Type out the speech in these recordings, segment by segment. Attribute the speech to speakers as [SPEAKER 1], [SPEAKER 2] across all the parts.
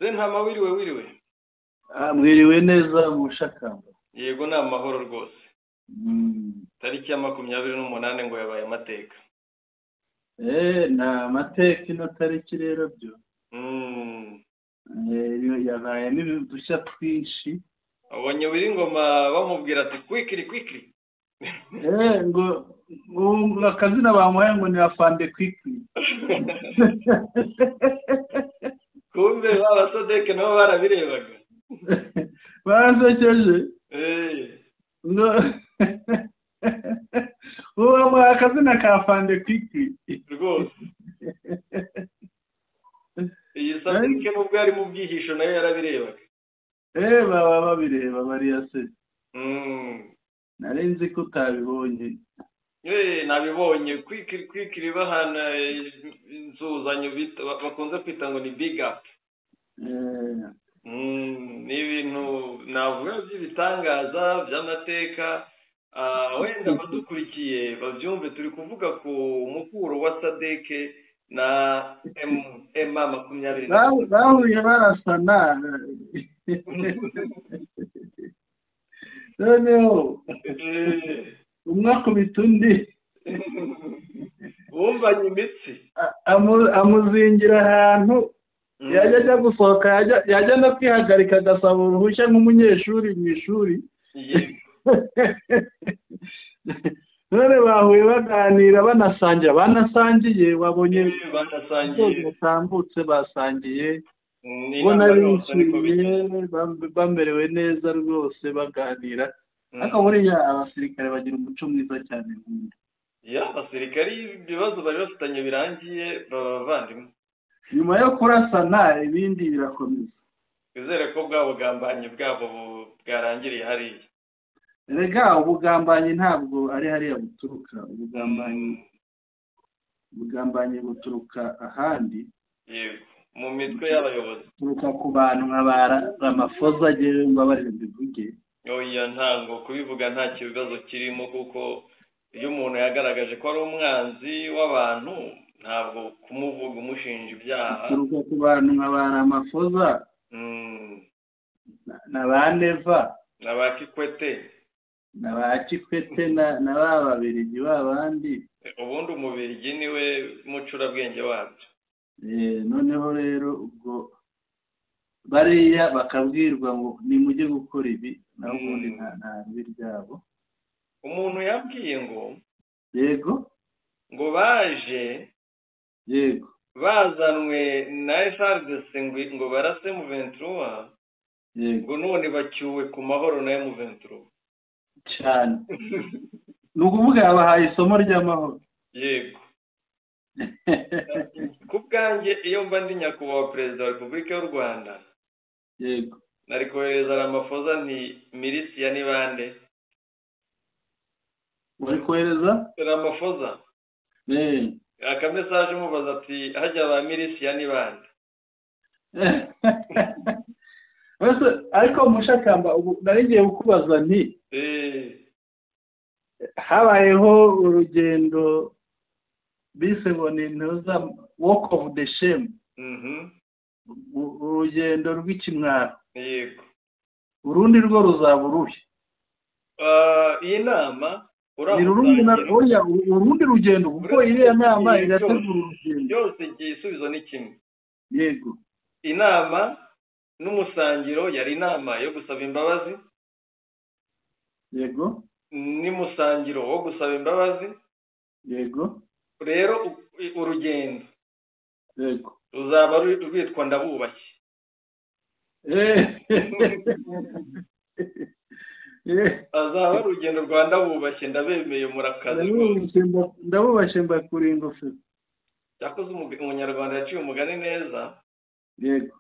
[SPEAKER 1] Sentama, wiriwe, wiriwe.
[SPEAKER 2] Mwiriwe neza, Mushakamba.
[SPEAKER 1] Yego, ni amahoro rwose. Tariki ya 28 ngo yabaye amateka.
[SPEAKER 2] Ni amateka ino tariki rero byo. Yabayemo udushya twinshi.
[SPEAKER 1] Abonye Wiringoma bamubwira ati "Quickly, quickly."
[SPEAKER 2] Ngo akazina bamuhaye ngo ni Afande Quickly.
[SPEAKER 1] Kumbe ba baSADC nabo barabirebaga.
[SPEAKER 2] Barasekeje. Ngo ubu bamuhaye akazina ka Afande Quickly.
[SPEAKER 1] Rwose iyi SADC nubwo yari mu bwihisho nayo yarabirebaga.
[SPEAKER 2] Baba babireba bariya se. Nari nzi ko utabibonye.
[SPEAKER 1] Nabibonye, quickly, quickly, bahana inzuzanyo bakunze kwita ngo ni big up. Ni ibintu navuga by'ibitangaza by'amateka. Wenda abadukurikiye babyumve, turi kuvuga ku mukuro wa SADC na M23.
[SPEAKER 2] Bahuye barasana, noneho umwe akubita undi.
[SPEAKER 1] Bumvanye imitsi.
[SPEAKER 2] Amuzingira ahantu, yajya ajya gusohoka, yajya no kwihagarika agasaba uruhushya nk'umunyeshuri mu ishuri. None bahuye baganira, banasangira, banasangiye, wabonye batambutse basangiye, ubona bishimye, bamerewe neza rwose, baganira. Ariko buriya abasirikare bagira umuco mwiza cyane nkunda.
[SPEAKER 1] Ya, abasirikare ibibazo bari bafitanye birangiye baba abavandimwe.
[SPEAKER 2] Nyuma yo kurasana ibindi birakomeza.
[SPEAKER 1] Twizere ko bwa bugambanyi bwabo bwarangiriye hariya.
[SPEAKER 2] Erega ubugambanyi ntabwo ari hariya buturuka, ubugambanyi buturuka ahandi.
[SPEAKER 1] Yego, mu mitwe y'abayobozi.
[SPEAKER 2] Buturuka ku bantu nka ba Ramaphosa, njyewe mbabarire mbivuge.
[SPEAKER 1] Oya, ntabwo kubivuga nta kibazo kirimo, kuko iyo umuntu yagaragaje ko ari umwanzi w'abantu, ntabwo kumuvuga umushinja ibyaha.
[SPEAKER 2] Buturuka ku bantu nka ba Ramaphosa na ba Neva
[SPEAKER 1] na ba Kikwete.
[SPEAKER 2] Na ba Kikwete na ba Babirigi ba bandi.
[SPEAKER 1] Ubundi Umubirigi niwe mucurabwenge wabyo.
[SPEAKER 2] Noneho rero ubwo bariya bakabwirwa ngo nimujye gukora ibi, naho ubundi nta ribi ryabo.
[SPEAKER 1] Umuntu yabwiye ngo
[SPEAKER 2] yego,
[SPEAKER 1] ngo baje,
[SPEAKER 2] yego,
[SPEAKER 1] bazanwe na FARDC ngo barase M23,
[SPEAKER 2] yego,
[SPEAKER 1] ngo none bacyuwe ku mahoro na M23.
[SPEAKER 2] Cyane, ni ukuvuga yabahaye isomo ry'amahoro.
[SPEAKER 1] Yego. Ku bwanjye, iyo mba ndi nyakubahwa Perezida wa Repubulika y'u Rwanda,
[SPEAKER 2] yego,
[SPEAKER 1] nari kohereza Ramaphosa nti "Milisiya ni bande?"
[SPEAKER 2] Wari kohereza?
[SPEAKER 1] Ramaphosa akamesaje mubaza ati "Hajya ba milisiya ni bande?"
[SPEAKER 2] Ariko Mushakamba, ubu nari ngiye kukubaza nti habayeho urugendo bise ngo ni ntuza walk of the shame, urugendo rw'ikimwaro.
[SPEAKER 1] Yego.
[SPEAKER 2] Urundi rwo ruzaba uruhe?
[SPEAKER 1] Iyi nama
[SPEAKER 2] ni urundi rugendo, kuko iriya nama irategura urugendo.
[SPEAKER 1] Byose igisubizo ni kimwe.
[SPEAKER 2] Yego.
[SPEAKER 1] Inama n'umusangiro yari inama yo gusaba imbabazi.
[SPEAKER 2] Yego.
[SPEAKER 1] N'umusangiro wo gusaba imbabazi.
[SPEAKER 2] Yego.
[SPEAKER 1] Rero urugendo,
[SPEAKER 2] yego,
[SPEAKER 1] ruzaba rwitwa "Ndabubashye". Azaba ari urugendo rwa "Ndabubashye, ndabemeye, murakaze".
[SPEAKER 2] Ndabubashye, mbakuriye ingofero.
[SPEAKER 1] Cyakoze Umunyarwanda yaciye umugani neza.
[SPEAKER 2] Yego.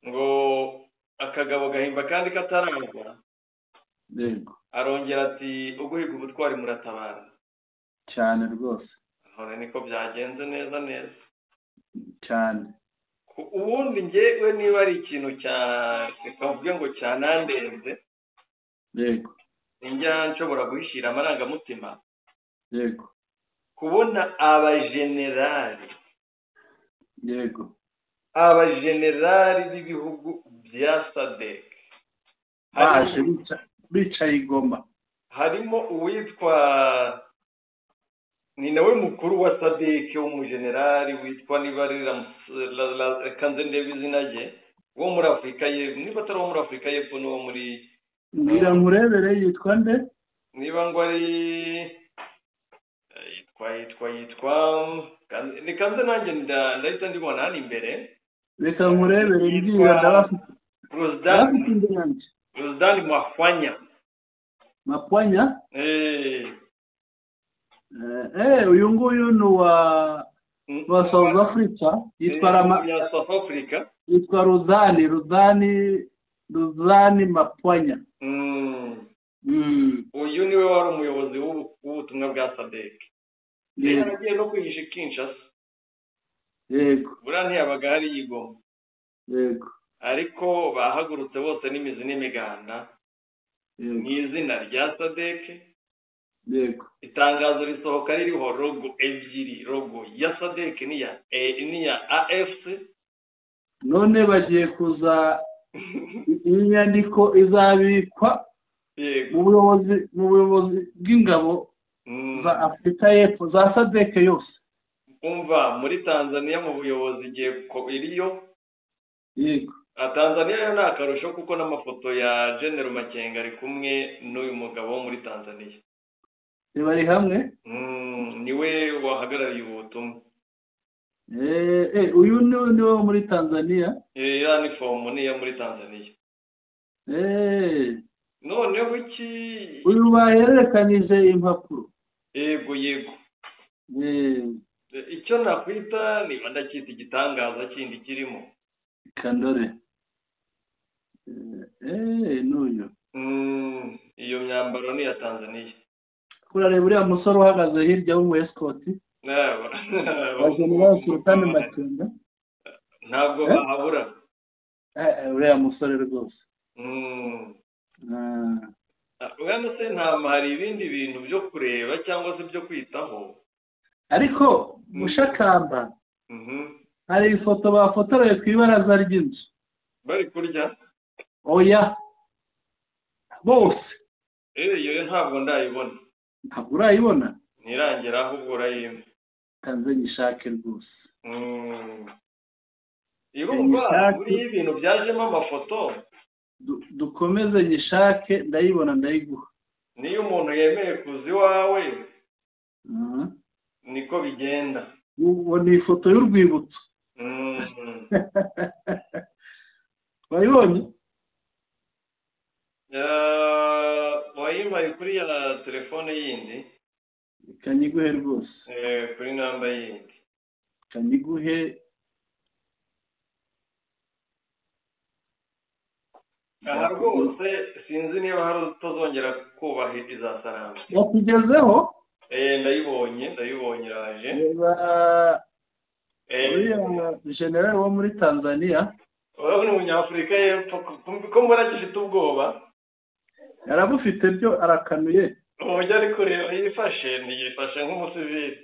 [SPEAKER 1] Ngo akagabo gahimba kandi katarangwa.
[SPEAKER 2] Yego.
[SPEAKER 1] Arongera ati "Uguhiga ubutwari muratabara."
[SPEAKER 2] Cyane rwose.
[SPEAKER 1] None niko byagenze neza neza.
[SPEAKER 2] Cyane.
[SPEAKER 1] Ubundi njyewe niba ari ikintu cya, reka mvuge ngo cyanandenze,
[SPEAKER 2] yego,
[SPEAKER 1] njya nshobora guhishira amarangamutima.
[SPEAKER 2] Yego.
[SPEAKER 1] Kubona abajenerali,
[SPEAKER 2] yego.
[SPEAKER 1] Abajenerali b'ibihugu bya SADC
[SPEAKER 2] baje bicaye i Goma.
[SPEAKER 1] Harimo uwitwa, ni nawe mukuru wa SADC w'umujenerali witwa, niba ari reka nze ndebe izina rye, wo muri Afurika y'Epfo, niba atari uwo muri Afurika y'Epfo n'uwo muri
[SPEAKER 2] Mbwira nkurebere, yitwa nde?
[SPEAKER 1] Niba ngo ari yitwa reka nze nanjye ndahita ndibona hano imbere.
[SPEAKER 2] Reka nkurebere, mbwira, ndabafite.
[SPEAKER 1] Rosdani.
[SPEAKER 2] Ndabafite imbere yanjye.
[SPEAKER 1] Rosdani Mwafanya.
[SPEAKER 2] Mapwanya.
[SPEAKER 1] Eh.
[SPEAKER 2] Uyu nguyu ni uwa South Africa, yitwa Rama
[SPEAKER 1] Ya South Africa.
[SPEAKER 2] Yitwa Ruzani Mapwanya.
[SPEAKER 1] Uyu niwe wari umuyobozi w'ubutumwa bwa SADC. Yaragiye no kwihisha i Kinshasa. Buriya ntiyabaga hari i Goma. Ariko bahagurutse bose n'imizi n'imiganda mu izina rya SADC. Itangazo risohoka ririho logo ebyiri, logo ya SADC n'iya AFC.
[SPEAKER 2] None bagiye kuza, iyi nyandiko izabikwa mu buyobozi bw'ingabo za Afurika y'Epfo, za SADC yose.
[SPEAKER 1] Umva, muri Tanzania mu buyobozi igiye ko iriyo. Tanzania yo ni akarusho kuko n'amafoto ya General Makenga ari kumwe n'uyu mugabo wo muri Tanzania.
[SPEAKER 2] Bari hamwe.
[SPEAKER 1] Niwe wahagarariye ubutumwa.
[SPEAKER 2] Uyu ni wo muri Tanzania.
[SPEAKER 1] Ya uniform ni iyo muri Tanzania. Noneho iki?
[SPEAKER 2] Uyu bahererekanyije impapuro.
[SPEAKER 1] Yego. Icyo nakwita, niba ndacyita igitangaza kindi kirimo,
[SPEAKER 2] Kandore, n'uyu.
[SPEAKER 1] Iyo myambaro ni iya Tanzania.
[SPEAKER 2] Kurareba uriya musore uhagaze hirya w'umu escort wa General Sultan Makenga.
[SPEAKER 1] Ntabwo bahabura.
[SPEAKER 2] Uriya musore rwose.
[SPEAKER 1] Bwana se ntama, hari ibindi bintu byo kureba cyangwa se byo kwitaho?
[SPEAKER 2] Ariko Mushakamba, hari ifoto bafotoreye ku ibaraza ry'inzu.
[SPEAKER 1] Bari kurya?
[SPEAKER 2] Oya, bose.
[SPEAKER 1] Iyo ntabwo ndayibona.
[SPEAKER 2] Ntabwo urayibona?
[SPEAKER 1] Ntirangira, ahubwo urayimpa.
[SPEAKER 2] Kanze nyishake rwose.
[SPEAKER 1] Irumva buriya ibintu byajemo amafoto.
[SPEAKER 2] Dukomeze nyishake, ndayibona ndayiguha.
[SPEAKER 1] Niyo umuntu yemeye kuza iwawe, niko bigenda.
[SPEAKER 2] Ubu ni ifoto y'urwibutso. Wayibonye?
[SPEAKER 1] Wayimpaye kuri ya telefone yindi.
[SPEAKER 2] Reka nyiguhe rwose.
[SPEAKER 1] Kuri namba yindi.
[SPEAKER 2] Reka nyiguhe.
[SPEAKER 1] Aha rwose sinzi niba hari utazongera kubaha iza Sarambwe.
[SPEAKER 2] Yakugezeho?
[SPEAKER 1] Ndayibonye, ndayibonye, iraje.
[SPEAKER 2] Reba uriya general wo muri Tanzania.
[SPEAKER 1] Urabona Umunyafurika y'Epfo ko mbona gifite ubwoba.
[SPEAKER 2] Yarabufite byo, arakanuye.
[SPEAKER 1] Uburyo ari kureba yifashe, ntiyifashe nk'umusivili.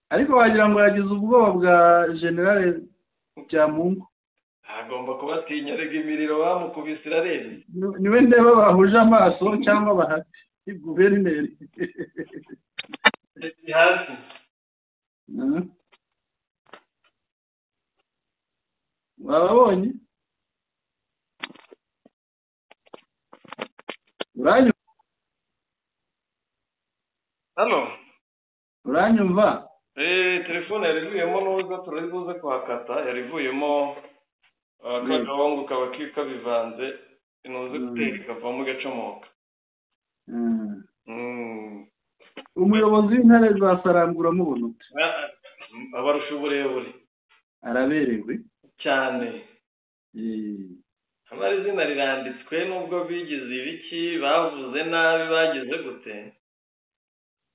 [SPEAKER 2] Ariko wagira ngo yagize ubwoba bwa General Byamungu.
[SPEAKER 1] Agomba kuba atinya rega, imiriro bamukubise irarenze.
[SPEAKER 2] Niwe ndeba bahuje amaso cyangwa bahati guverineri.
[SPEAKER 1] Hasi.
[SPEAKER 2] Wababonye? Uranyumva?
[SPEAKER 1] Hano.
[SPEAKER 2] Uranyumva?
[SPEAKER 1] Telefone yari ivuyemo, nuza turi buze kuhakata, yari ivuyemo akagahungu kaba kabivanze, inuze guteka ikavamo igacomoka.
[SPEAKER 2] Umuyobozi w'intare za Sarambwe uramubona ute?
[SPEAKER 1] Abarusha uburebure.
[SPEAKER 2] Araberewe.
[SPEAKER 1] Cyane. Amara izina riranditswe, nubwo bigize ibiki, bavuze nabi, bagize gute.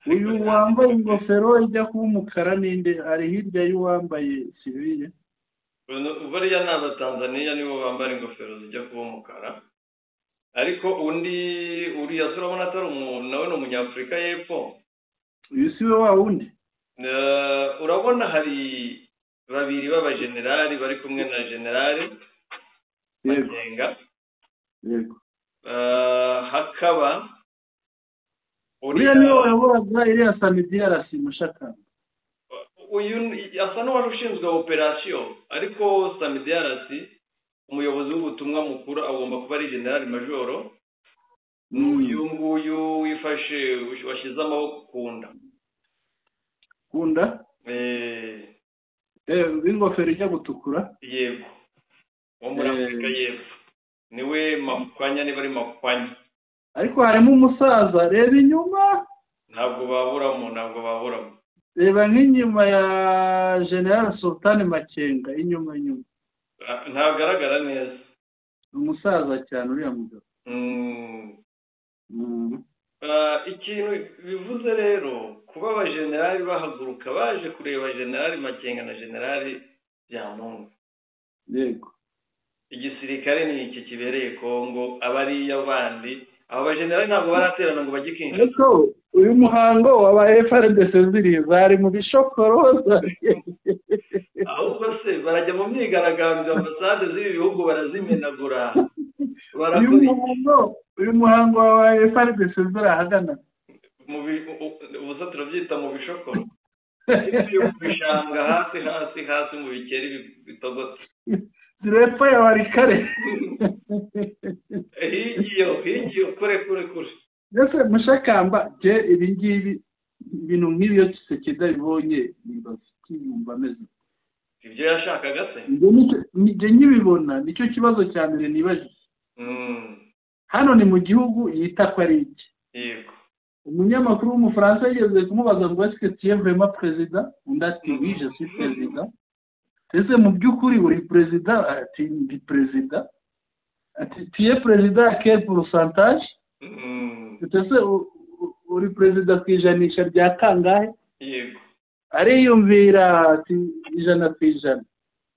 [SPEAKER 2] Uyu wambaye ingofero ijya kuba umukara ninde, ari hirya y'uwambaye sivile?
[SPEAKER 1] Bariya ni Abatanzaniya, nibo bambara ingofero zijya kuba umukara. Ariko undi uriya se urabona atari umuntu? Nawe ni Umunyafurika y'Epfo.
[SPEAKER 2] Uyu si we wa wundi?
[SPEAKER 1] Urabona hari Babiri b'abajenerali bari kumwe na Generali Makenga.
[SPEAKER 2] Yego.
[SPEAKER 1] Hakaba
[SPEAKER 2] uriya niwe wayoboraga iriya SAMIDRC Mushakamba.
[SPEAKER 1] Uyu asa n'uwari ushinzwe operasiyo, ariko SAMIDRC umuyobozi w'ubutumwa mukuru agomba kuba ari Generali Majoro. Uyu nguyu wifashe washyize amaboko ku nda.
[SPEAKER 2] Kunda? W'ingofero ijya gutukura?
[SPEAKER 1] Yego, wo muri Afurika y'Epfo. Niwe Makwanya, niba ari Makwanya.
[SPEAKER 2] Ariko harimo umusaza, reba inyuma.
[SPEAKER 1] Ntabwo baburamo, ntabwo baburamo.
[SPEAKER 2] Reba nk'inyuma ya General Sultan Makenga, inyuma inyuma.
[SPEAKER 1] Ntagaragara neza.
[SPEAKER 2] Umusaza cyane uriya mugabo.
[SPEAKER 1] Ikintu bivuze rero kuba abajenerali bahaguruka baje kureba Generali Makenga na Generali Byamungu.
[SPEAKER 2] Yego.
[SPEAKER 1] Igisirikare ni iki kibereye Kongo, abariya bandi aba bajenerali ntabwo baraterana ngo bajye Kinshasa.
[SPEAKER 2] Ariko uyu muhango wabaye FARDC ziri zari mu bishokoro.
[SPEAKER 1] Ahubwo se barajya mu myigaragambyo, ambasade z'ibi bihugu barazimenagura.
[SPEAKER 2] Uyu muhango wabaye FARDC ziri ahagana
[SPEAKER 1] ubusa turabyita mu bishokoro. Mu bishanga hasi hasi hasi mu bikeri bitogotse.
[SPEAKER 2] Zirepfo ya Warikare.
[SPEAKER 1] Higiyo higiyo kure kure kure.
[SPEAKER 2] Mbese Mushakamba je ibi ngibi ibintu nk'ibi iyo Tshisekedi abibonye nibaza yumva ameze.
[SPEAKER 1] Ibyo yashakaga se?
[SPEAKER 2] Njye nkibibona nicyo kibazo cya mbere nibajije. Hano ni mu gihugu yita ko ari iki.
[SPEAKER 1] Yego.
[SPEAKER 2] Umunyamakuru w'Umufaransa yigeze kumubaza ngo est-ce que tu es vraiment président? Undi ati oui, je suis président. Ese mu by'ukuri uri perezida? Ati ndi perezida. Ati tu es président à quel pourcentage? Ese uri perezida ku ijanisha rya kangahe?
[SPEAKER 1] Yego.
[SPEAKER 2] Ariyumvira ati 100%.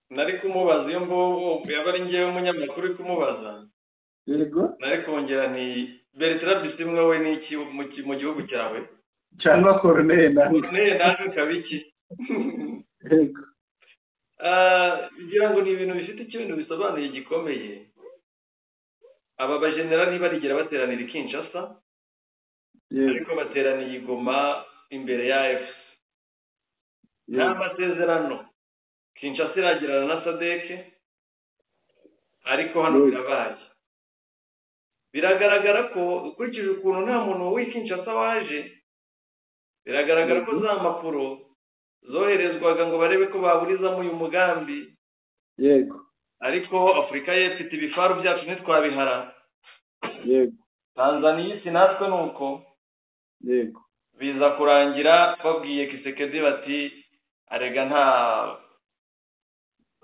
[SPEAKER 1] Nari kumubaza iyo ngo yaba ari ngewe umunyamakuru uri kumubaza.
[SPEAKER 2] Yego.
[SPEAKER 1] Nari kongera nti Bertrand Bisimwa we ni iki mu gihugu cyawe?
[SPEAKER 2] Cyangwa Corneille nawe.
[SPEAKER 1] Corneille nawe ukaba iki?
[SPEAKER 2] Yego.
[SPEAKER 1] Ngira ngo ni ibintu bifite ikintu bisobanuye gikomeye. Aba bajenerali ntibarigera bateranira i Kinshasa, ariko bateraniye i Goma imbere ya AFC. Nta masezerano Kinshasa iragirana na SADC, ariko hano birabaye. Biragaragara ko ukurikije ukuntu nta muntu w'i Kinshasa waje, biragaragara ko za mpapuro zoherezwaga ngo barebe ko baburizamo uyu mugambi.
[SPEAKER 2] Yego.
[SPEAKER 1] Ariko Afurika y'Epfo ifite ibifaru byacu ntitwabihara.
[SPEAKER 2] Yego.
[SPEAKER 1] Tanzania isi natwe nuko.
[SPEAKER 2] Yego.
[SPEAKER 1] Biza kurangira babwiye Kisekedi bati arega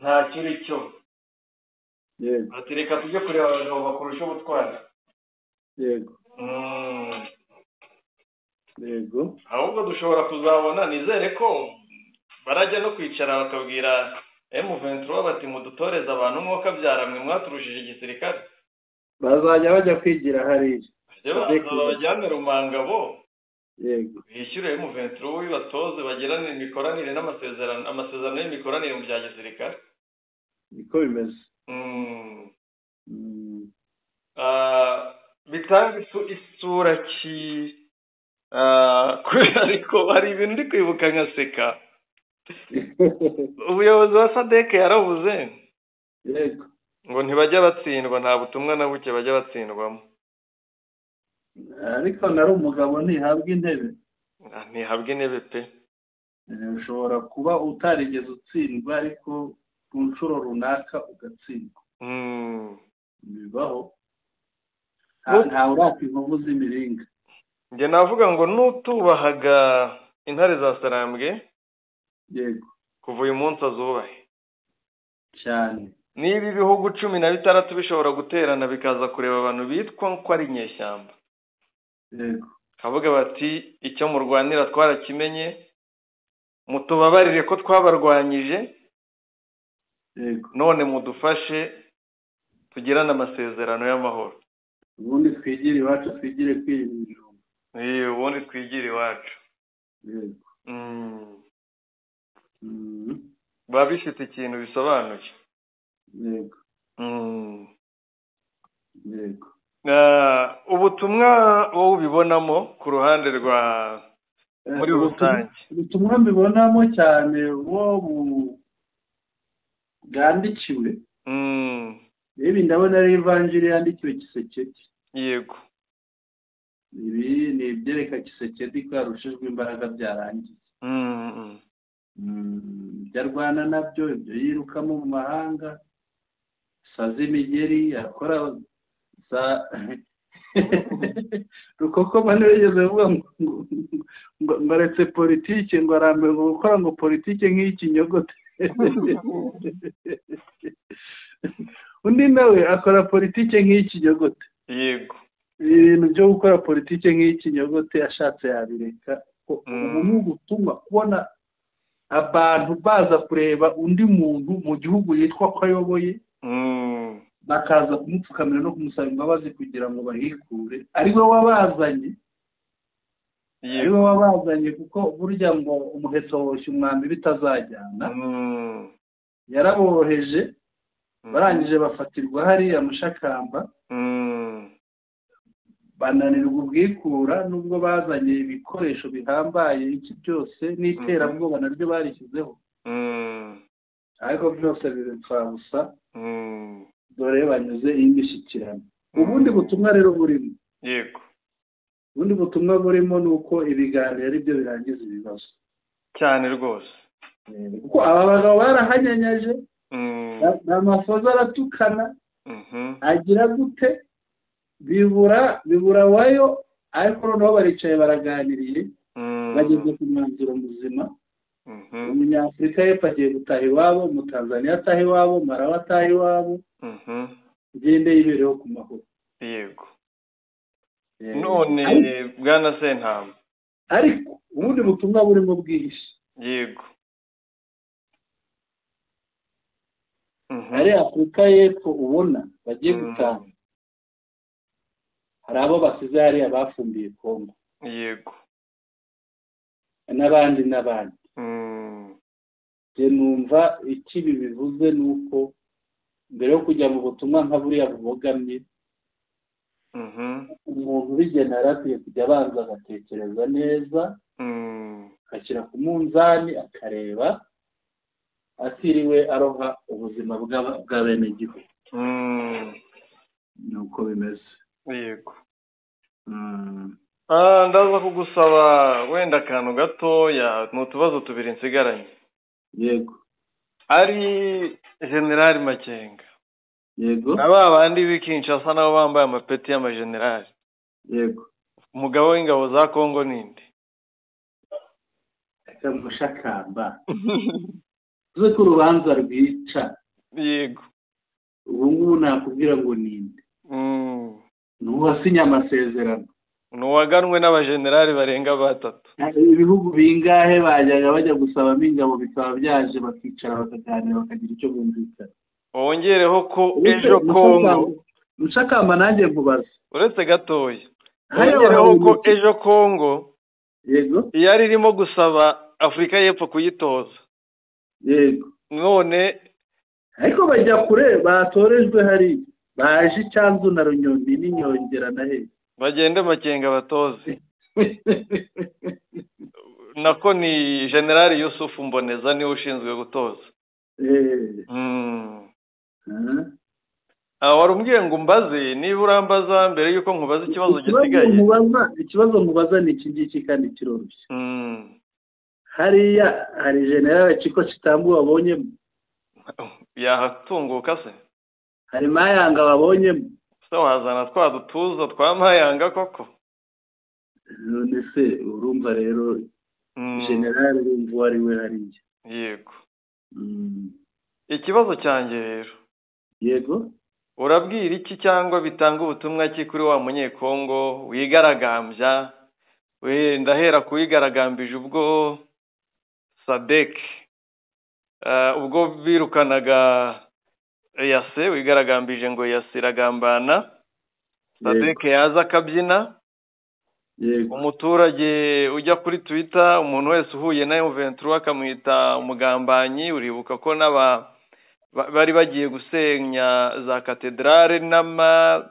[SPEAKER 1] nta kiri cyo.
[SPEAKER 2] Yego.
[SPEAKER 1] Ati reka tujye kureba abagabo bakurusha ubutwari.
[SPEAKER 2] Yego. Yego.
[SPEAKER 1] Ahubwo dushobora kuzabona, nizere ko barajya no kwicara bakabwira M23 bati mudutoreze abantu mwoka byaramwe mwaturushije igisirikare.
[SPEAKER 2] Bazajya bajya kwigira hariya.
[SPEAKER 1] Babajyane Rumangabo.
[SPEAKER 2] Yego.
[SPEAKER 1] Bishyure M23 batoze bagirane imikoranire n'amasezerano, amasezerano y'imikoranire mu bya gisirikare.
[SPEAKER 2] Niko bimeze.
[SPEAKER 1] Bitanga isura ki ariko hari ibintu ndi kwibuka nkaseka. Ubuyobozi wa SADC yaravuze
[SPEAKER 2] yego
[SPEAKER 1] ngo ntibajya batsindwa, nta butumwa na buke bajya batsindwamo.
[SPEAKER 2] Ariko nari umugabo ntihabwa intebe.
[SPEAKER 1] Ntihabwa intebe pe.
[SPEAKER 2] Ushobora kuba utarigeze utsindwa ariko ku nshuro runaka ugatsindwa. Bibaho. Nta urata inkovu z'imiringa.
[SPEAKER 1] Njye navuga ngo nutubahaga intare za Sarambwe,
[SPEAKER 2] yego,
[SPEAKER 1] kuva uyu munsi azubahe
[SPEAKER 2] cyane.
[SPEAKER 1] Niba ibihugu 16 bishobora guterana bikaza kureba abantu bitwa ko ari inyeshyamba,
[SPEAKER 2] yego,
[SPEAKER 1] kavuga bati icyo murwanira twarakimenye, mutubabarire ko twabarwanyije,
[SPEAKER 2] yego,
[SPEAKER 1] none mudufashe tugirane amasezerano y'amahoro,
[SPEAKER 2] ubundi twigire iwacu, twigire kwirira ibijumba.
[SPEAKER 1] Ubundi twigire iwacu.
[SPEAKER 2] Yego.
[SPEAKER 1] Biba bifite ikintu bisobanuye.
[SPEAKER 2] Yego. Yego.
[SPEAKER 1] Ubutumwa wowe ubibonamo ku ruhande rwa muri rusange?
[SPEAKER 2] Ubutumwa mbibonamo cyane wo bwandikiwe, ibi ndabona ari ivanjiri yandikiwe Tshisekedi.
[SPEAKER 1] Yego.
[SPEAKER 2] Ibi ni ibyereka Tshisekedi ko yarushijwe imbaraga byarangiye. Ibyo arwana nabyo, ibyo yirukamo mu mahanga, saza imigeri akora za Rukokoma niwe yigeze avuga ngo aretse politike, ngo arambiwe ngo gukora ngo politike nk'iyikinyogote. Undi nawe akora politike nk'iyikinyogote.
[SPEAKER 1] Yego.
[SPEAKER 2] Ibintu byo gukora politike nk'iyikinyogote ashatse yabireka. Ubu ni ubutumwa kubona abantu baza kureba undi muntu mu gihugu yitwa ko ayoboye, bakaza kumupfukamira no kumusaba imbabazi kugira ngo bahikure, ari we wabazanye. Ari we wabazanye, kuko burya ngo umuheto woshya umwambi bitazajyana. Yaraboroheje, barangije bafatirwa hariya Mushakamba, bananirwa ubwikura, nubwo bazanye ibikoresho bihambaye iki byose n'iterabwoba naryo barishyizeho, ariko byose bibipfabusa. Dore banyuze imishyikirano. Ubundi butumwa rero burimo,
[SPEAKER 1] yego,
[SPEAKER 2] ubundi butumwa burimo ni uko ibiganiro ari byo birangiza ibibazo
[SPEAKER 1] cyane rwose,
[SPEAKER 2] kuko aba bagabo barahanyanyaje, Ramaphosa aratukana, agira gute, bibura wayo, ariko noneho baricaye baraganiriye, bageze ku mwanzuro muzima. Umunyafurika y'Epfo agiye gutaha iwabo, Umutanzaniya ataha iwabo, Malawi ataha iwabo, ugende yibereho ku mahoro.
[SPEAKER 1] Yego. None bwana Sentama,
[SPEAKER 2] ariko ubundi butumwa burimo bwihishe.
[SPEAKER 1] Yego.
[SPEAKER 2] Ari Afurika y'Epfo ubona bagiye gutaha, hari abo basize hariya bafumbiye Kongo.
[SPEAKER 1] Yego.
[SPEAKER 2] N'abandi n'abandi. Njye numva ikibi bivuze ni uko mbere yo kujya mu butumwa nka buriya bubogamye, umuntu ubigena yari akwiye kujya abanza agatekereza neza, agashyira ku munzani, akareba, atiriwe aroha ubuzima bw'abenegihugu. Ni uko bimeze.
[SPEAKER 1] Yego. Ndaza kugusaba wenda akantu gatoya, ni utubazo tubiri nsigaranye.
[SPEAKER 2] Yego.
[SPEAKER 1] Ari General Makenga.
[SPEAKER 2] Yego.
[SPEAKER 1] Na ba bandi b'i Kinshasa nabo bambaye amapeti y'amagenerali.
[SPEAKER 2] Yego.
[SPEAKER 1] Umugabo w'ingabo za Kongo ninde?
[SPEAKER 2] Reka Mushakamba. Uzi ko urubanza rwica.
[SPEAKER 1] Yego.
[SPEAKER 2] Ubu ngubu nakubwira ngo ninde. Ni uwasinye amasezerano.
[SPEAKER 1] Ni uwaganwe n'abajenerali barenga batatu.
[SPEAKER 2] Ibihugu bingahe bajyaga bajya gusabamo ingabo bikaba byaje, bakicara bakaganira bakagira icyo bumvikana.
[SPEAKER 1] Wongereho ko ejo Kongo,
[SPEAKER 2] Mushakamba nanjye nkubaza,
[SPEAKER 1] uretse gatoya, wongereho ko ejo Kongo,
[SPEAKER 2] yego,
[SPEAKER 1] yari irimo gusaba Afurika y'Epfo kuyitoza.
[SPEAKER 2] Yego.
[SPEAKER 1] None
[SPEAKER 2] ariko bajya kure, batorejwe hari baje Icyanzu na Runyombi n'inyongera na he,
[SPEAKER 1] bagende Makenga batoze. Nako ni General Yusufu Mboneza niwe ushinzwe gutoza. Wari umbwiye ngo umbaze, niba urambaza mbere yuko nkubaza ikibazo gisigaye.
[SPEAKER 2] Ikibazo nkubaza ni iki ngiki kandi kiroroshye. Hariya hari General Chiko Chitambu wabonyemo?
[SPEAKER 1] Yahatunguka se?
[SPEAKER 2] Hari Mayanga wabonyemo?
[SPEAKER 1] Se wazana twa dutuza twa Mayanga koko?
[SPEAKER 2] None se urumva rero General urumva uwo ari we hariya.
[SPEAKER 1] Yego. Ikibazo cyanjye rero.
[SPEAKER 2] Yego.
[SPEAKER 1] Urabwira iki cyangwa bitanga ubutumwa ki kuri wa Munyekongo wigaragambya? We ndahera kuwigaragambije ubwo Sadek, ubwo birukanaga Yase, wigaragambije ngo Yase iragambana, Sadek yaza akabyina. Umuturage ujya kuri Twitter, umuntu wese uhuye na M23 akamwita umugambanyi. Uribuka ko n'aba bari bagiye gusenya za katedrale na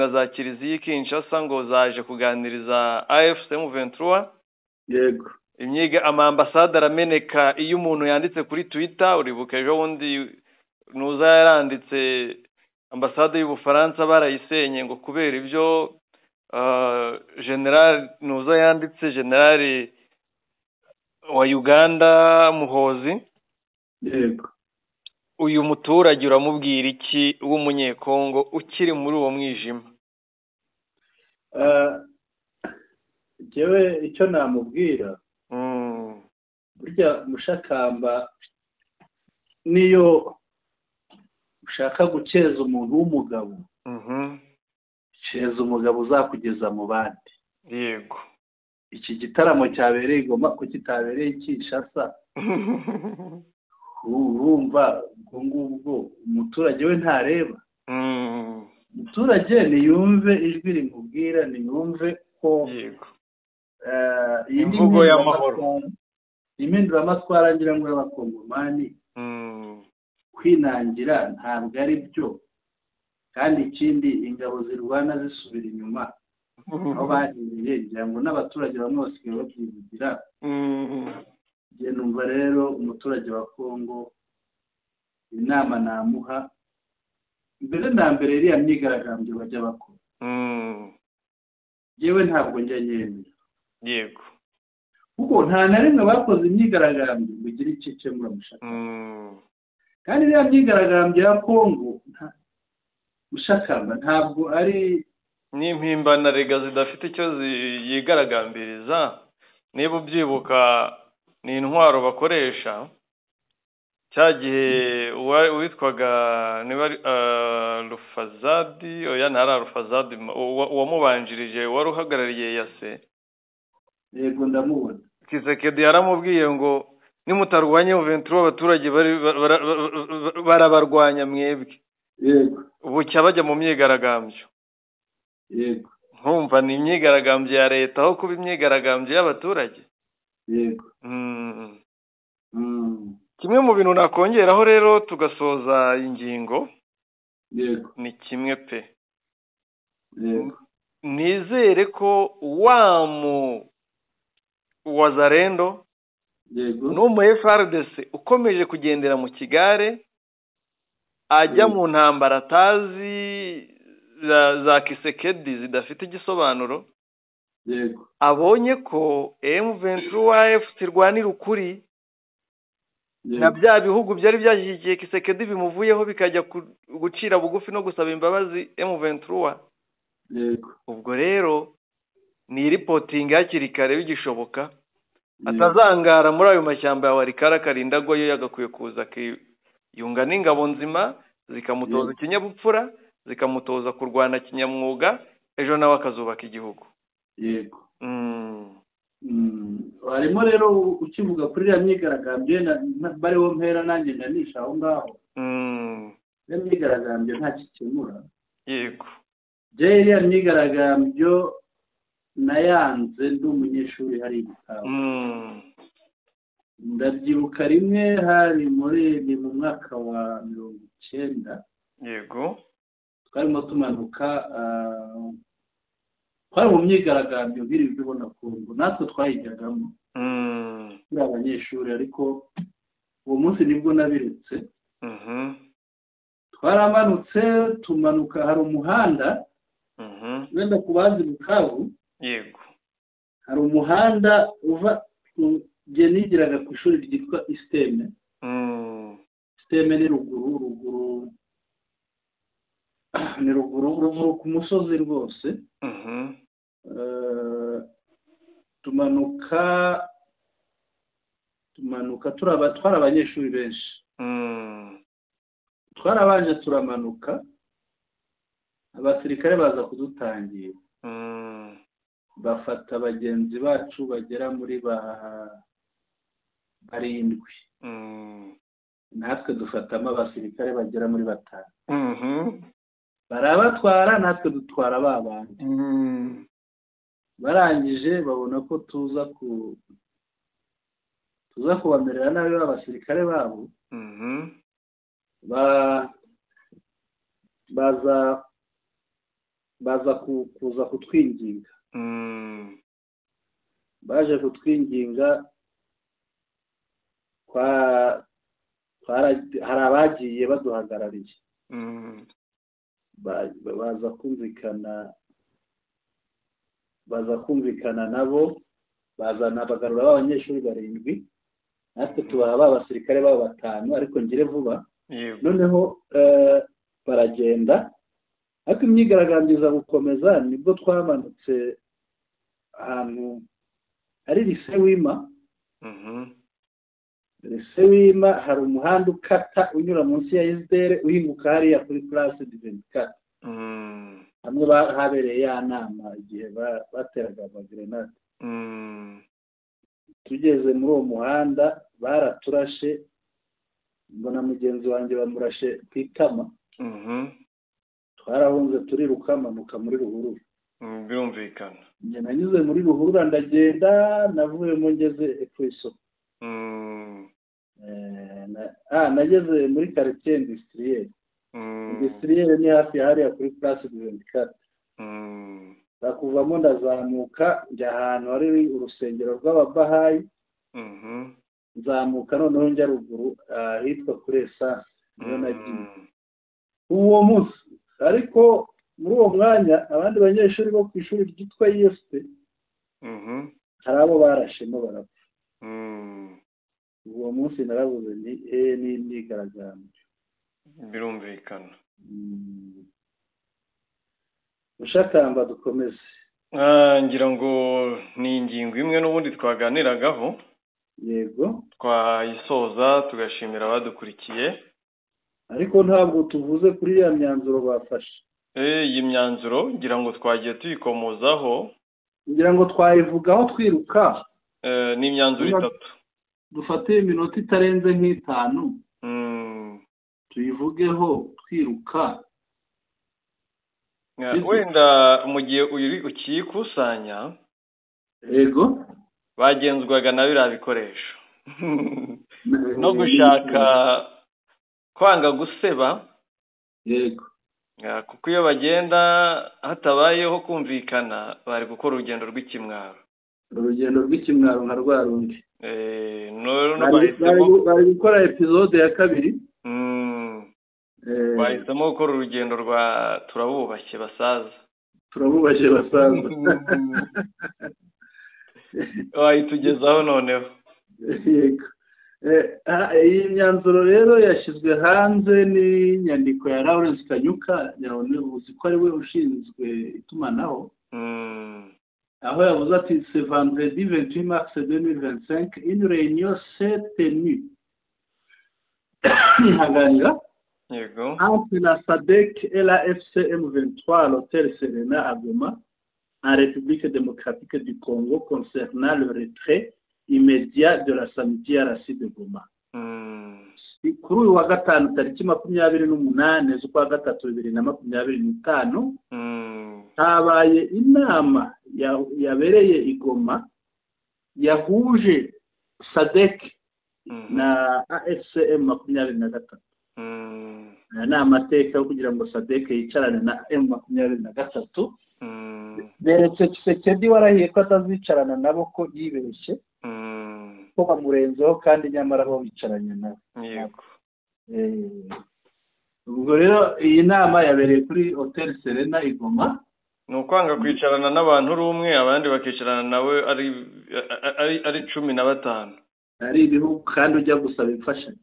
[SPEAKER 1] za kiliziya Kinshasa ngo zaje kuganiriza AFC M23.
[SPEAKER 2] Yego.
[SPEAKER 1] Imyiga amambasade arameneka iyo umuntu yanditse kuri Twitter. Uribuka ejo bundi nuza yaranditse ambasade y'Ubufaransa barayisenye ngo kubera ibyo general nuza yanditse, general wa Uganda Muhozi.
[SPEAKER 2] Yego.
[SPEAKER 1] Uyu muturage uramubwira iki w'umunyekongo ukiri muri uwo mwijima?
[SPEAKER 2] Jewe icyo namubwira, burya mushakamba niyo ushaka gukeza umuntu w'umugabo, keza umugabo uzakugeza mu bandi.
[SPEAKER 1] Yego.
[SPEAKER 2] Iki gitaramo cyabereye Goma ko kitabereye Kinshasa, urumva ubwo ngubwo umuturage we ntareba. Umuturage niyumve ijwi rimubwira, niyumve ko
[SPEAKER 1] imvugo y'amahoro,
[SPEAKER 2] impinduramatwara ngira ngo y'abakongomani kwinangira ntabwo ari byo. Kandi ikindi, ingabo zirwana zisubira inyuma aho bahereye, ngira ngo n'abaturage bamwe basigaye babyivugira. Njye numva rero umuturage wa Kongo inama namuha, mbere na mbere iriya myigaragambyo bajya bakora, yewe ntabwo njya nyemera.
[SPEAKER 1] Yego.
[SPEAKER 2] Kuko nta na rimwe bakoze imyigaragambyo ngo igire icyo ikemura mushaka. Kandi iriya myigaragambyo ya Kongo mushakamba ntabwo ari
[SPEAKER 1] n'impimbana rega zidafite icyo yigaragambiriza. Niba ubyibuka ni intwaro bakoresha cya gihe uwitwaga niba Rufazadi, oya ntari Rufazadi, uwamubanjirije wari uhagarariye Yase.
[SPEAKER 2] Yego ndamubona.
[SPEAKER 1] Kisekedi yaramubwiye ngo nimutarwanye M23 abaturage barabarwanya mwebwe.
[SPEAKER 2] Yego.
[SPEAKER 1] Bucya bajya mu myigaragambyo.
[SPEAKER 2] Yego.
[SPEAKER 1] Nkumva ni imyigaragambyo ya leta aho kuba imyigaragambyo y'abaturage.
[SPEAKER 2] Yego.
[SPEAKER 1] Kimwe mu bintu nakongeraho rero tugasoza ingingo.
[SPEAKER 2] Yego.
[SPEAKER 1] Ni kimwe pe.
[SPEAKER 2] Yego.
[SPEAKER 1] Nizere ko wa mu Wazalendo
[SPEAKER 2] Yego
[SPEAKER 1] n'umu FARDC ukomeje kugendera mu kigare ajya mu ntambara atazi za Kisekedi zidafite igisobanuro.
[SPEAKER 2] Yego.
[SPEAKER 1] Abonye ko M23 AFC irwanira ukuri na bya bihugu byari byashyigikiye Kisekedi bimuvuyeho bikajya gucira bugufi no gusaba imbabazi M23.
[SPEAKER 2] Yego.
[SPEAKER 1] Ubwo rero ni reporting hakiri kare bigishoboka, atazangara muri ayo mashyamba ya Warikara karinda goyo yagakwiye kuza akiyunga n'ingabo nzima zikamutoza ikinyabupfura, zikamutoza kurwana kinyamwuga, ejo nawe akazubaka igihugu.
[SPEAKER 2] Yego. Harimo rero ukivuga kuri iriya myigaragambyo bariho mpera nanjye ndanisha aho ngaho. Iriya myigaragambyo nta gikemura.
[SPEAKER 1] Yego.
[SPEAKER 2] Je iriya myigaragambyo nayanze ndi umunyeshuri hari Bukavu. Ndabyibuka rimwe hari muri ni mu mwaka wa 90.
[SPEAKER 1] Yego.
[SPEAKER 2] Twarimo tumanuka twari mu myigaragambyo biri ubona Kongo natwe twayijyagamo turi abanyeshuri, ariko uwo munsi nibwo nabiretse. Twaramanutse tumanuka hari umuhanda wenda kubazi Bukavu.
[SPEAKER 1] Yego.
[SPEAKER 2] Hari umuhanda uva ngiye nigiraga ku ishuri ryitwa Isteme. Isteme ni ruguru ni ruguru ku musozi rwose. Tumanuka twari abanyeshuri benshi. Twarabanje turamanuka, abasirikare baza kudutangira. Bafata bagenzi bacu bagera muri barindwi. Natwe dufatamo abasirikare bagera muri 5. Barabatwara natwe dutwara babandi. Barangije babona ko tuza kubamerera nabi abasirikare babo, baza kuza kutwinginga. Baje kutwinginga, hari abagiye baduhagarariye, baza kumvikana nabo, bazana bagarura abanyeshuri 7, natwe tubaha abasirikare babo 5, ariko ngire vuba. Noneho baragenda, ariko imyigaragambyo gukomeza. Nibwo twamanutse ahantu hari Lycée Wima. Lycée Wima hari umuhanda ukata unyura munsi ya Isdere uhinguka hariya kuri Place du 24, hamwe habereye ya nama igihe bateraga amagrenade. Tugeze muri uwo muhanda baraturashe, mbona mugenzi wanjye bamurashe ku itama. Twarahunze turiruka, manuka muri ruhurura.
[SPEAKER 1] Birumvikana.
[SPEAKER 2] Njye nanyuze muri ruhurura ndagenda, navuyemo ngeze ku isoko. Nageze muri quartier industrielle. Industrielle ni hafi hariya kuri Place du 24. Ndakuvamo ndazamuka njya ahantu hari urusengero rw'ababahayi. Nzamuka noneho njya ruguru ahitwa kuri Essence, niyo nagiye uwo munsi. Ariko muri uwo mwanya abandi banyeshuri bo ku ishuri ryitwa ISP, hari abo barashemo barapfa. Uwo munsi naravuze nti ni imyigaragambyo.
[SPEAKER 1] Birumvikana.
[SPEAKER 2] Ushakamba dukomeze.
[SPEAKER 1] Ngira ngo ni ingingo imwe n'ubundi twaganiragaho.
[SPEAKER 2] Yego.
[SPEAKER 1] Twayisoza tugashimira abadukurikiye.
[SPEAKER 2] Ariko ntabwo tuvuze kuri ya myanzuro bafashe.
[SPEAKER 1] Iyi myanzuro ngira ngo twagiye tuyikomozaho,
[SPEAKER 2] ngira ngo twayivugaho twiruka.
[SPEAKER 1] Ni imyanzuro 3.
[SPEAKER 2] Dufate iminota itarenze nk'itanu tuyivugeho twiruka.
[SPEAKER 1] Wenda mu gihe ukiyikusanya,
[SPEAKER 2] yego,
[SPEAKER 1] bagenzwaga na biriya bikoresho no gushaka kwanga guseba.
[SPEAKER 2] Yego.
[SPEAKER 1] Kuko iyo bagenda hatabayeho kumvikana bari gukora urugendo rw'ikimwaro.
[SPEAKER 2] Urugendo rw'ikimwaro nka rwa rundi. Bari gukora episode ya 2.
[SPEAKER 1] Bahisemo gukora urugendo rwa turabubashye basaza.
[SPEAKER 2] Turabubashye basaza.
[SPEAKER 1] Wayitugezaho noneho.
[SPEAKER 2] Yego. Iyi myanzuro rero yashyizwe hanze n'inyandiko ya Lawrence Kanyuka, uzi ko ari we ushinzwe itumanaho, aho yavuze ati ce vendredi 28 mars 2025 une réunion s'est tenue entre la SADC et la FCM23 à l'hôtel Serena à Goma, en République démocratique du Congo, concernant le retrait immédiat de la SAMIDRC de Goma. Kuri uyu wa gatanu tariki 28 z'ukwa gatatu 2025, habaye inama yabereye i Goma yahuje SADC na AFCM 23. Aya ni amateka yo kugira ngo SADC yicarane na M23. Beretse Tshisekedi warahiye ko atazicarana nabo ko yibeshye, ko bamurenzeho kandi nyamara bo bicaranye nabo.
[SPEAKER 1] Yego.
[SPEAKER 2] Ubwo rero iyi nama yabereye kuri Hotel Serena i Goma.
[SPEAKER 1] Ni ukwanga kwicarana n'abantu uri umwe, abandi bakicarana nawe ari 15.
[SPEAKER 2] Ari ibihugu kandi ujya gusaba imfashanyo.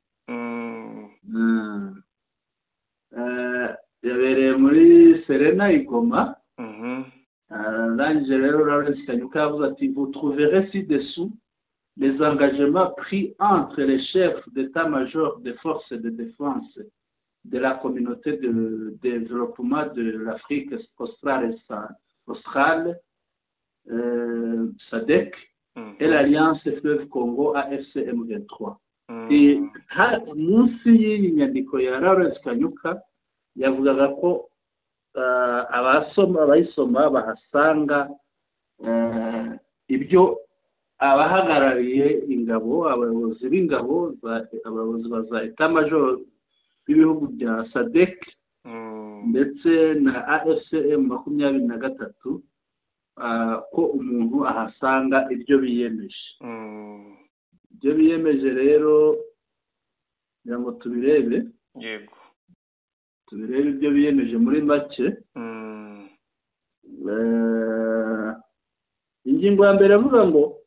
[SPEAKER 2] Yabereye muri Serena i Goma. Arangije rero Lawrence Kanyuka yavuze ati vous trouverez ci-dessous les engagements pris entre les chefs d'état-major des forces de défense de la communauté de développement de l'Afrique australe, SADC, et l'Alliance Fleuve Congo AFC M23. Munsi y'iyi nyandiko ya Lawrence Kanyuka yavugaga ko abayisoma bahasanga Ibyo abahagarariye ingabo, abayobozi b'ingabo, abayobozi ba za état-major b'ibihugu bya SADC ndetse na AFC M23, ko umuntu ahasanga ibyo biyemeje. Ibyo biyemeje rero, kugira ngo tubirebe, tubirebe ibyo biyemeje muri make. Ingingo ya mbere avuga ngo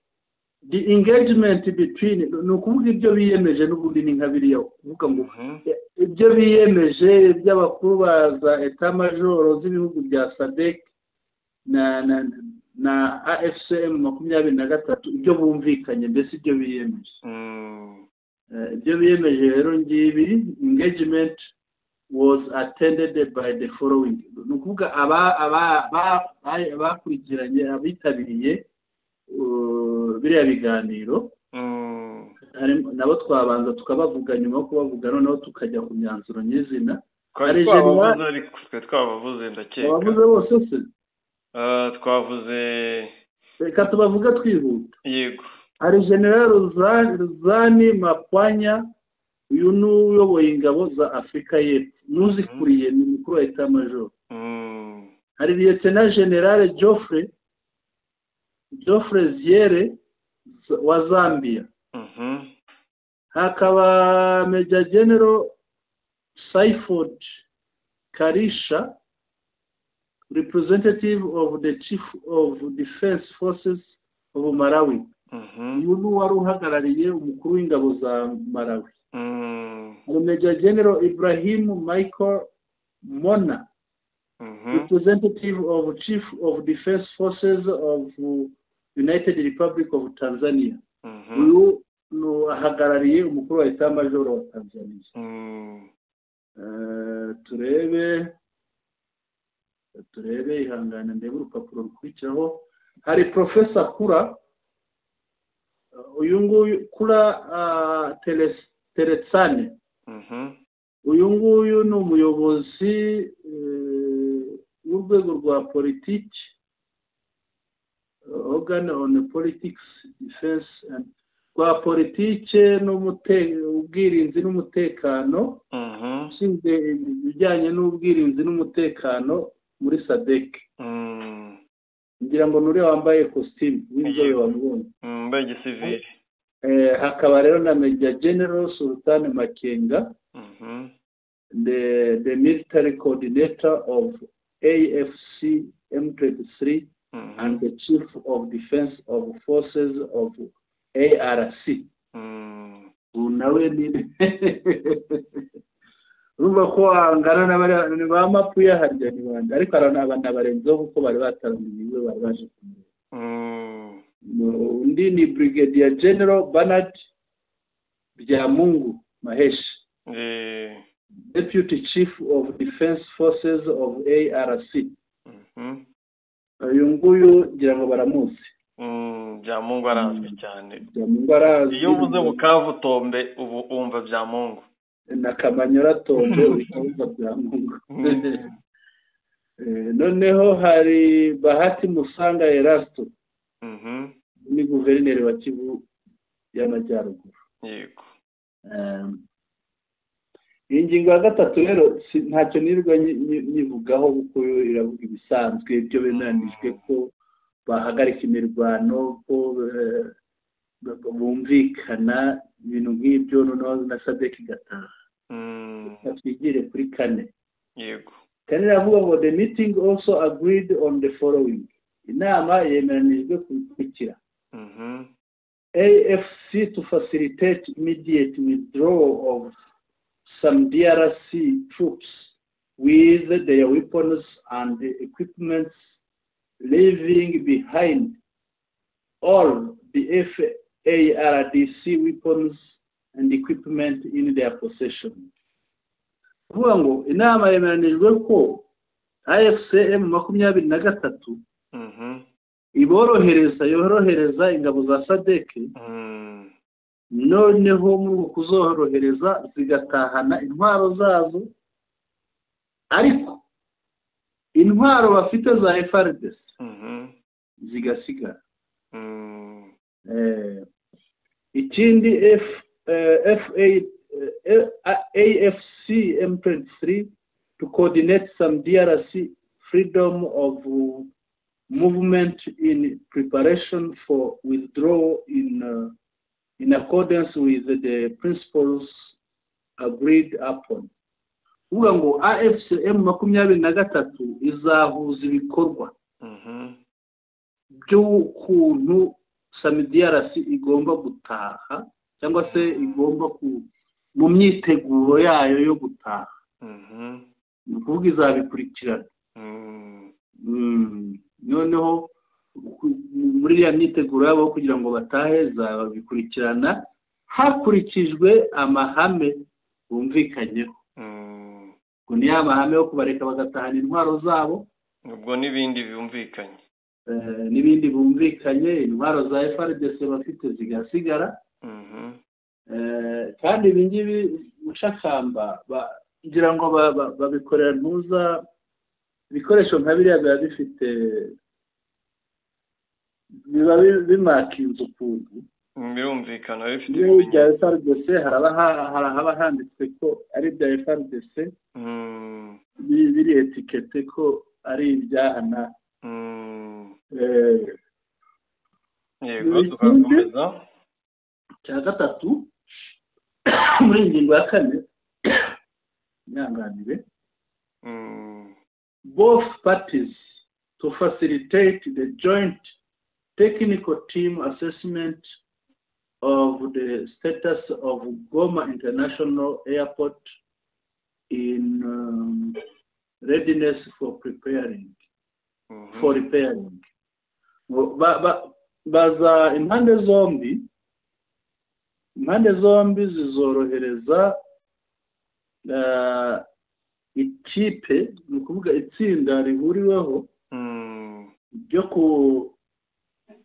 [SPEAKER 2] "the engagement between", ni ukuvuga ibyo biyemeje n'ubundi ni nka biriya, kuvuga ngo ibyo biyemeje by'abakuru ba za état-major z'ibihugu bya SADC na AFC M23, ibyo bumvikanye, mbese ibyo biyemeje. Ibyo biyemeje rero ngibi: "Engagement was attended by the following", ni ukuvuga abakurikiranye, abitabiriye biriya biganiro, nabo twabanza tukabavuga, nyuma yo kubavuga noneho tukajya ku myanzuro nyizina.
[SPEAKER 1] Twari twabavuze, ariko twe twabavuze, ndakeka.
[SPEAKER 2] Abavuze bose se?
[SPEAKER 1] Twavuze.
[SPEAKER 2] Reka tubavuge twihuta.
[SPEAKER 1] Yego.
[SPEAKER 2] Hari General Rudzani Maphwanya, uyu ni uyoboye ingabo za Afurika y'Epfo, n'uzikuriye, ni mukuru wa état-major. Hari Lieutenant General Geoffrey Zyeele wa Zambia. Hakaba Major General Saiford Kalisha, representative of the Chief of Defense Forces of Malawi. Uyu ni uwari uhagarariye umukuru w'ingabo za Malawi. Hari Major General Ibrahim Michael Mona, representative of Chief of Defense Forces of United Republic of Tanzania. Uyu ahagarariye umukuru wa état-major wa Tanzania. Turebe, ihangane ndebe urupapuro rukurikiraho. Hari Professor Kura, uyu nguyu Kura Theletsane. Uyu nguyu ni umuyobozi w'urwego rwa politiki, organ on politics, defense and rwa politike n'ubwirinzi n'umutekano, ushinzwe ibijyanye n'ubwirinzi n'umutekano muri SADC. Ngira ngo nuriya wambaye kositimu w'inzobe wamubonye.
[SPEAKER 1] Wambaye igisivili.
[SPEAKER 2] Hakaba rero na Major General Sultan Makenga, the military coordinator of AFC M23 and the Chief of Defense of Forces of ARC. Ubu nawe ni urumva ko angana n'abari ba Mapuya, harya ni bande, ariko banabarenzeho kuko bari bataramiye iwe, bari baje kumureba. Undi ni Brigadier General Bernard Byamungu Mahesh, Deputy Chief of Defense Forces of ARC. Uyu nguyu ngira ngo baramuzi.
[SPEAKER 1] Byamungu arazwi cyane.
[SPEAKER 2] Byamungu arazwi.
[SPEAKER 1] Iyo uvuze Bukavu Tombe, ubu wumva Byamungu.
[SPEAKER 2] Na Kamanyora Tombe uhita wumva Byamungu. Noneho hari Bahati Musanga Erasto, ni guverineri wa Kivu y'Amajyaruguru. Iyi ngingo ya gatatu rero ntacyo nirirwa nyivugaho kuko yo iravuga ibisanzwe, ibyo bemeranijwe, ko bahagarika imirwano, ko bumvikana ibintu nk'ibyo, noneho na SADC igataha. Reka twigire kuri kane. Kane iravuga ngo "The meeting also agreed on the following", inama yemeranijwe ku bikurikira: "AFC to facilitate immediate withdrawal of some DRC troops with their weapons and equipment, leaving behind all the FARDC weapons and equipment in their possession." Kuvuga ngo inama yemeranijwe ko AFC M23 iborohereza, yorohereza ingabo za SADC, noneho muri uku kuzorohereza zigatahana intwaro zazo, ariko intwaro bafite za FARDC. zigasigara. Ikindi, AFC M23 to coordinate SAMIDRC freedom of movement in preparation for withdrawal in accordance with the principles agreed upon. Kuvuga ngo AFC M23 izahuza ibikorwa by'ukuntu SAMIDRC igomba gutaha, cyangwa se igomba ku mu myiteguro yayo yo gutaha. Ni ukuvuga izabikurikirana. Noneho muri iriya myiteguro yabo kugira ngo batahe, izabikurikirana hakurikijwe amahame bumvikanyeho. Ngo ni ya mahame yo kubareka bagatahana intwaro zabo.
[SPEAKER 1] Ubwo n'ibindi bumvikanye.
[SPEAKER 2] N'ibindi bumvikanye, intwaro za FARDC bafite zigasigara. Kandi ibi ngibi, Mushakamba, ngira ngo babikorera ntuza ibikoresho nka biriya biba bifite, biba bimakinze ukuntu.
[SPEAKER 1] Birumvikana, bifite.
[SPEAKER 2] Iyo ibya FARDC haraba handitswe ko ari ibya FARDC, biri étiqueté ko ari ibyahana.
[SPEAKER 1] Yego, tugakomeza.
[SPEAKER 2] Cya gatatu muri iyi ngingo ya kane, nyanganire, both parties to facilitate the joint technical team assessment of the status of Goma International Airport in readiness for preparing for repairing. Baza impande zombi zizorohereza ikipe, ni ukuvuga itsinda rihuriweho ryo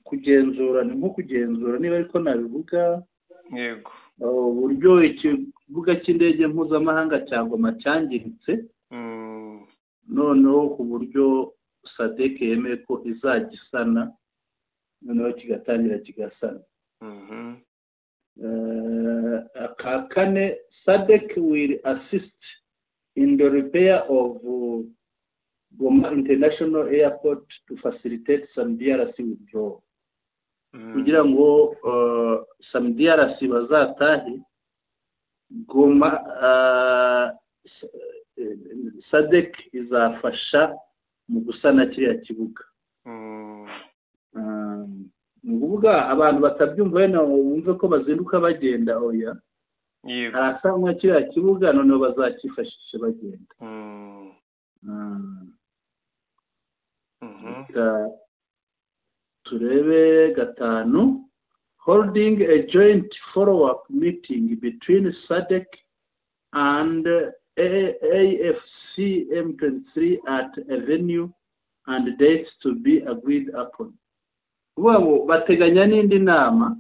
[SPEAKER 2] kugenzura, ni nko kugenzura niba ariko nabivuga, uburyo ikibuga cy'indege mpuzamahanga cya Goma cyangiritse, noneho ku buryo SADC yemeye ko izajya isana, noneho kigatangira kigasana. Aka kane, SADC will assist in the repair of Goma International Airport to facilitate SAMIDRC withdrawal. Kugira ngo SAMIDRC bazatahe Goma, SADC izafasha mu gusana kiriya kibuga. Ni ukuvuga abantu batabyumva wenda ngo bumve ko bazinduka bagenda, oya. Harasanwa kiriya kibuga, noneho bazakifashisha bagenda. Reka turebe gatanu, holding a joint follow-up meeting between SADC and AFC M23 at a venue and dates to be agreed upon. Kuvuga ngo bateganya n'indi nama,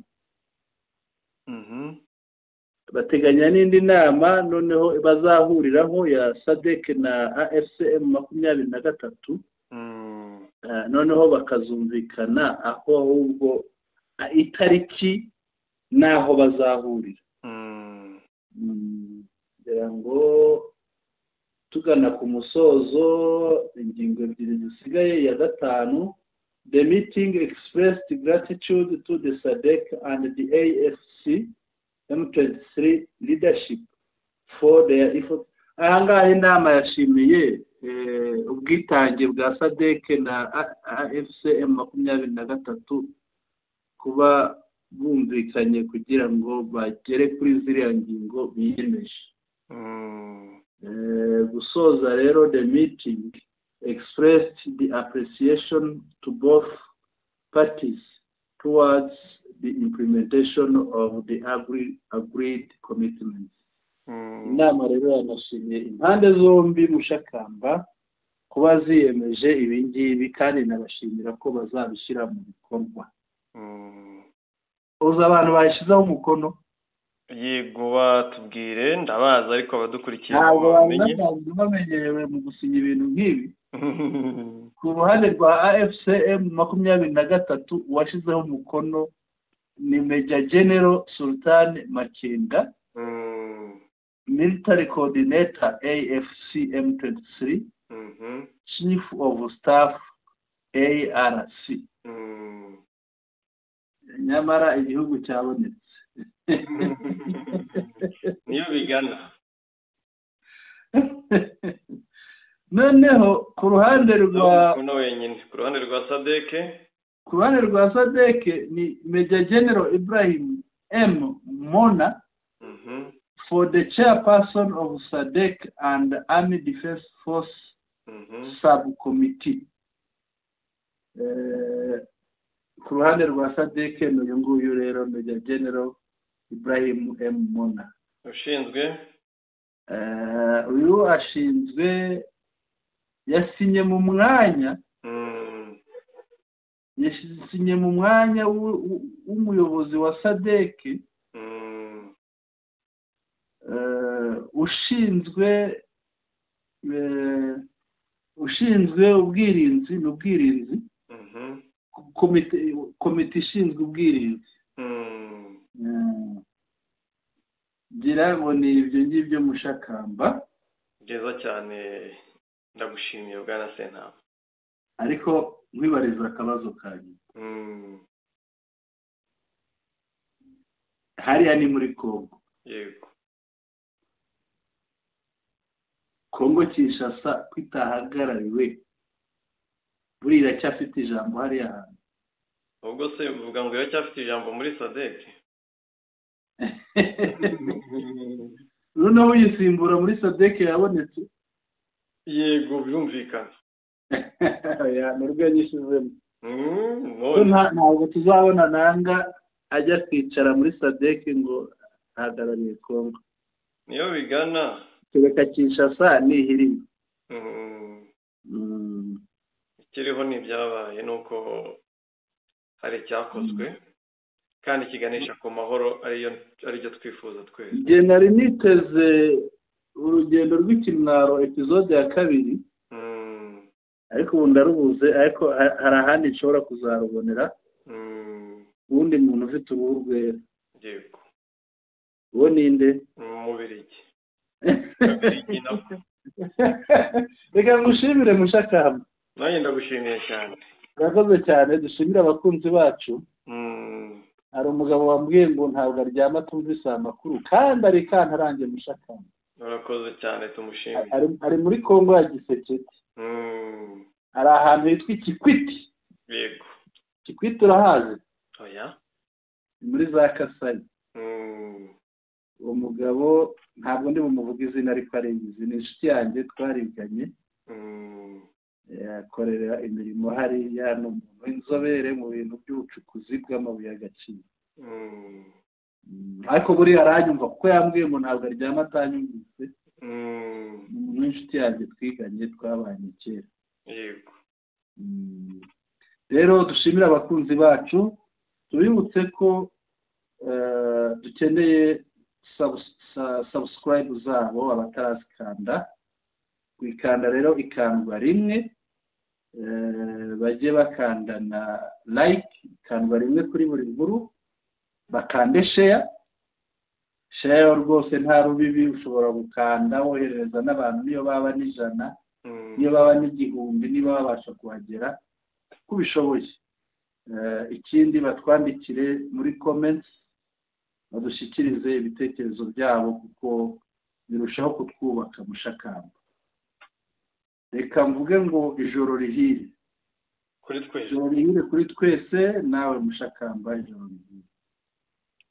[SPEAKER 2] bateganya n'indi nama noneho bazahuriraho ya SADC na AFC M23, noneho bakazumvikana aho ahubwo itariki n'aho bazahurira. Ngira ngo tugana ku musozo, ingingo ebyiri zisigaye. Ya gatanu, the meeting expressed gratitude to the SADC and the AFC M23 leadership for their effort. Aha ngaha inama yashimiye ubwitange bwa SADC na AFC M23 kuba bumvikanye kugira ngo bagere kuri ziriya ngingo biyemeje. Gusoza rero, the meeting expressed the appreciation to both parties towards the implementation of the agreed commitments. Inama rero yanashimiye impande zombi, Mushakamba, kuba ziyemeje ibi ngibi, kandi inabashimira ko bazabishyira mu bikorwa. Uzi abantu bayishyizeho umukono?
[SPEAKER 1] Yego, batubwire, ndabazi ariko abadukurikiye
[SPEAKER 2] ntabwo
[SPEAKER 1] bamenye.
[SPEAKER 2] Bari basanzwe bamenyerewe mu gusinya ibintu nk'ibi. Ku ruhande rwa AFC M23 uwashyizeho umukono ni Major General Sultan Makenga, Military Coordinator AFC M23, Chief of Staff ARC. Nyamara igihugu cyabonetse.
[SPEAKER 1] Niyo bigana.
[SPEAKER 2] Noneho ku ruhande rwa
[SPEAKER 1] ku ruhande rwa SADC,
[SPEAKER 2] ku ruhande rwa SADC ni Major General Ibrahim M Mona, for the chairperson of SADC and Army Defense Force Subcommittee. Ku ruhande rwa SADC ni uyu nguyu rero Major General Ibrahim M Mona
[SPEAKER 1] ushinzwe,
[SPEAKER 2] uyu ashinzwe, yasinye mu mwanya yasinye mu mwanya w'umuyobozi wa SADC ushinzwe ubwirinzi n'ubwirinzi, komite ishinzwe ubwirinzi. Ngira ngo ni ibyo ngibyo Mushakamba.
[SPEAKER 1] Byiza cyane, ndagushimiye bwana Sentama.
[SPEAKER 2] Ariko nkwibariza akabazo kanyu. Hariya ni muri Kongo.
[SPEAKER 1] Yego.
[SPEAKER 2] Kongo Kinshasa kwitahagarariwe buriya iracyafite ijambo hariya hantu.
[SPEAKER 1] Ubwo se uvuga ngo iracyafite ijambo muri SADC?
[SPEAKER 2] Noneho uyisimbura muri SADC yabonetse.
[SPEAKER 1] Yego, birumvikana.
[SPEAKER 2] Ya nurwo yishizemo. Ntabwo tuzabona Nanga ajya kwicara muri SADC ngo ahagarariye Kongo.
[SPEAKER 1] Niyo bigana.
[SPEAKER 2] Kereka Kinshasa nihirima.
[SPEAKER 1] Ikiriho ni ibyabaye nuko hari icyakozwe kandi kiganisha ku mahoro ariyo twifuza twese.
[SPEAKER 2] Njye nari niteze urugendo rw'ikimwaro episode ya 2, ariko ubu ndarubuze, ariko hari ahandi nshobora kuzarubonera. Ubundi muntu ufite uruhu rwera.
[SPEAKER 1] Yego.
[SPEAKER 2] Uwo ninde?
[SPEAKER 1] Mubirigi.
[SPEAKER 2] Reka ngushimire Mushakamba.
[SPEAKER 1] Nanjye ndagushimiye cyane.
[SPEAKER 2] Urakoze cyane, dushimire abakunzi bacu. Hari umugabo wambwiye ngo ntabwo aryama atumvise amakuru kandi ari kantarange Mushakamba.
[SPEAKER 1] Urakoze cyane, tumushimire.
[SPEAKER 2] Ari muri Kongo ya Giseketi. Hari ahantu hitwa Kikwiti.
[SPEAKER 1] Yego.
[SPEAKER 2] Kikwiti urahazi?
[SPEAKER 1] Oya.
[SPEAKER 2] Muri za Kasayi. Uwo mugabo ntabwo ndi bumuvuge izina ariko ariyizi, ni inshuti yanjye twariganye. Yakorera imirimo hariya, ni umuntu w'inzobere mu bintu by'ubucukuzi bw'amabuye y'agaciro. Ariko buriya aranyumva kuko yambwiye ngo ntabwo aryama atanyumvise. Ni umuntu w'inshuti yanjye twiganye, twabanye kera.
[SPEAKER 1] Yego.
[SPEAKER 2] Rero dushimire abakunzi bacu, tubibutse ko dukeneye subscribe zabo abatarazikanda. Kwikanda rero ikandwa rimwe, bajye bakanda na like, ikandwa rimwe kuri buri nkuru, bakande share. Share rwose nta rubibi, ushobora gukanda woherereza n'abantu niyo baba n'ijana, niyo baba n'igihumbi, niba babasha kuhagera uko ubishoboye. Ikindi batwandikire muri comments, badushyikirize ibitekerezo byabo kuko birushaho kutwubaka Mushakamba. Reka mvuge ngo ijoro rihire
[SPEAKER 1] kuri twese.
[SPEAKER 2] Ijoro rihire kuri twese, nawe Mushakamba ijoro rihire.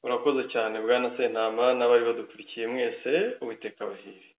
[SPEAKER 1] Urakoze cyane bwana Sentama n'abari badukurikiye mwese, Uwiteka abahire.